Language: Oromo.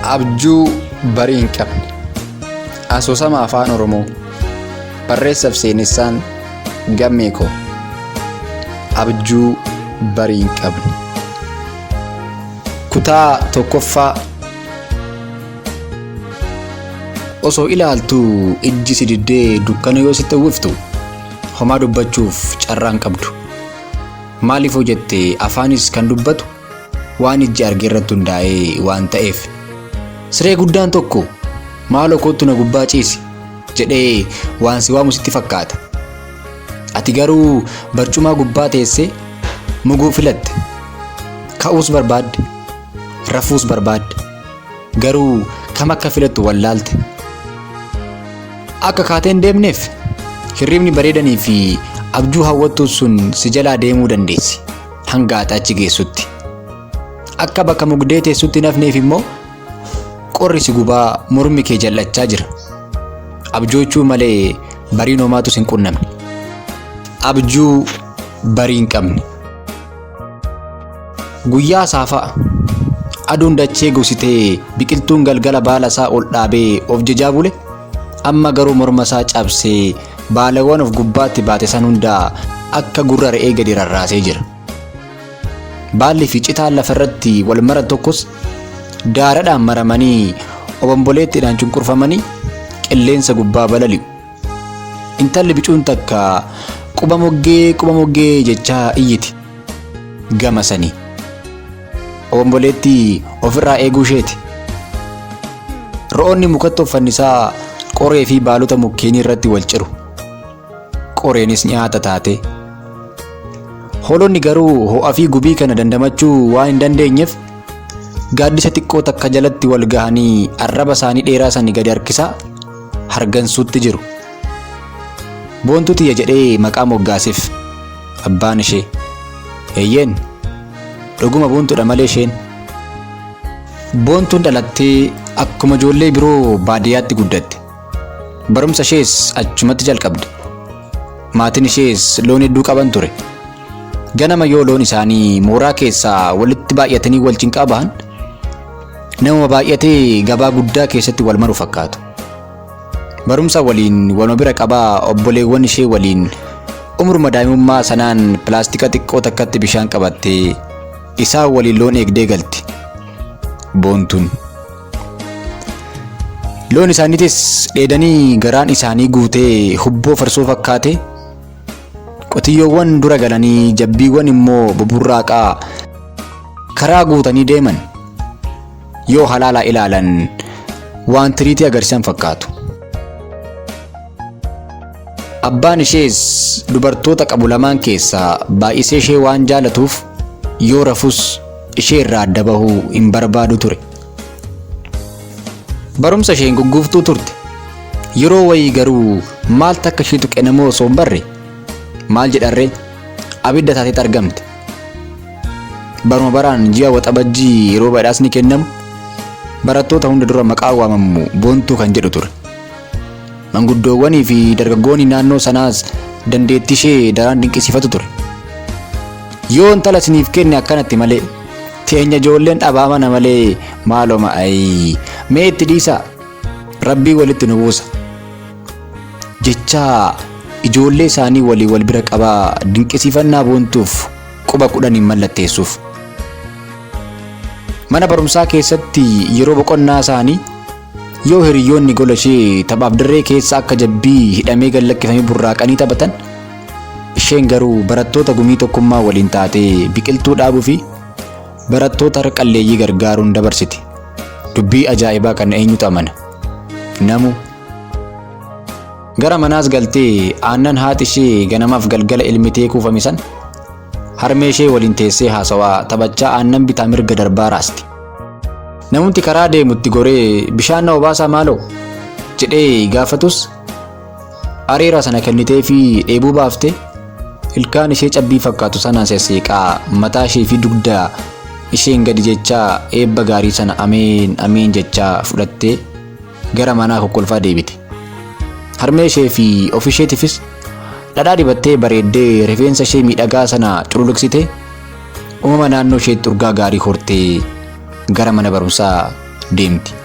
Abjuu barii hin qabne. Asoosama Afaan Oromoo. Barreessaaf seenessaan Gammee koo. Abjuu barii hin qabne. Kutaa tokkoffaa. Osoo ilaaltuu ijji si diddee dukkana yoo sitti uwwiftu homaa dubbachuuf carraa hin qabdu. Maaliif hoo jette afaanis kan dubbatu waan ijji arge irratti hundaa'ee waan ta'eef. Siree guddaan tokko maaloo koottu na gubbaa ciisi jedhee waan si waamu sitti fakkaata. Ati garuu barcumaa gubbaa teessee muguu filatte. Ka'uus barbaadde, rafuus barbaadde. Garuu kam akka filattu wallaalte. Akka kaatee hin deemneef hirribni bareedanii fi abjuu hawwattuu sun si jalaa deemuu dandeessi hanga ati achi geessutti. Akka bakka mugdee teessutti hin hafneef immoo qorri si gubaa mormi kee jal'achaa jira. Abjoochuu malee bariin homaatu sin qunnamne. Abjuu barii hin qabne. Guyyaa saafaa aduun dachee gogsitee biqiltuun galgala baala isaa ol dhaabee of jejaa bule amma garuu morma isaa cabsee baalawwan of gubbaatti baate san hundaa akka gurra re'ee gadi rarraasee jira. Baalli fi citaan lafa irratti wal maran tokkos daaradhaan maramanii obomboleettiidhaan cunqurfamanii qilleensa gubbaa balali'u. Intalli bicuun takka quba moggee quba moggee jechaa iyyiti. Gama sanii. Obomboleettii ofirraa eeguu isheeti. Ro'oonni mukatti of fannisaa qoree fi baalota mukkeenii irratti wal ciru. Qoreenis nyaata taatee. Hoolonni garuu ho'a fi gubii kana dandamachuu waan hin dandeenyeef gaaddisa xiqqoo takka jalatti wal gahanii arraba isaanii dheeraa sani gadi harkisaa hargansuutti jiru. Boontuu tiyya jedhee maqaa moggaaseef abbaan ishee. Eeyyeen dhuguma boontuudha malee isheen. Boontuun dhalattee akkuma ijoollee biroo baadiyyaatti guddatte. Barumsa ishees achumatti jalqabde. Maatiin ishees loon hedduu qaban ture. Ganama yoo loon isaanii mooraa keessaa walitti baay'atanii wal cinqaa bahan namuma baay'atee gabaa guddaa keessatti wal maru fakkaatu. Barumsa waliin waluma bira qabaa obboleewwan ishee waliin umruma daa'imummaa sanaan pilaastika xiqqoo takkatti bishaan qabattee isaan waliin loon eegdee galti. Boontuun. Loon isaaniitis dheedanii garaan isaanii guutee hubboo farsoo fakkaate qotiyyoowwan dura galanii jabbiiwwan immoo buburraaqaa karaa guutanii deeman yoo halaalaa ilaalan waan tiriitii agarsiisan fakkaatu. Abbaan ishees dubartoota qabu lamaan keessaa baay'isee ishee waan jaalatuuf yoo rafus ishee irraa adda bahuu hin barbaadu ture. Barumsa isheen gugguuftuu turte. Yeroo wayii garuu maal takka ishee tuqe namoo osoo hin barre maal jedharree abidda taateet argamte. Baruma baraan ji'a waxabajjii yeroo badhaasni kennamu barattoota hunda dura maqaa waamamu boontuu kan jedhu ture. Manguddoowwanii fi dargaggoonni naannoo sanaas dandeettii ishee daraan dinqisiifatu ture. Yoo intala isiniif kenne akkanatti malee teenya ijoolleen dhabaa mana malee maaloma ayii mee itti dhiisaa rabbii walitti nu buusa jechaa ijoollee isaanii walii wal bira qabaa dinqisiifannaa boontuuf quba kudhaniin mallatteessuuf. Mana barumsaa keessatti yeroo boqonnaa isaanii Yoo hiriyyoonni gola ishee taphaaf dirree keessa akka jabbii hidhamee gad lakkifamee burraaqanii taphatan, isheen garuu barattoota gumii tokkummaa waliin taatee biqiltuu dhaabuu fi barattoota harka qalleeyyii gargaaruun dabarsiti. Dubbii ajaa'ibaa kana eenyutu amana? Namuu. Gara manaas galtee aannan haati ishee ganamaaf galgala elmitee kuufame sana harmee ishee waliin teessee haasawaa taphachaa aannan bitaa mirga darbaa raasti. Namumti karaa deemu itti goree bishaan na obaasaa maaloo jedhee gaafatus areera sana kenniteefii dheebuu baafte ilkaan ishee cabbii fakkaatu sanaan sesseeqaa mataa ishee fi dugda isheen gadi jechaa eebba gaarii sana ameen ameen jechaa fudhattee gara manaa kokkolfaa deebite. Harmee ishee fi of isheetifis dhadhaa dibattee bareeddee rifeensa ishee miidhagaa sana cululuqsitee uumama naannoo isheetti urgaa gaarii hortee gara mana barumsaa deemti.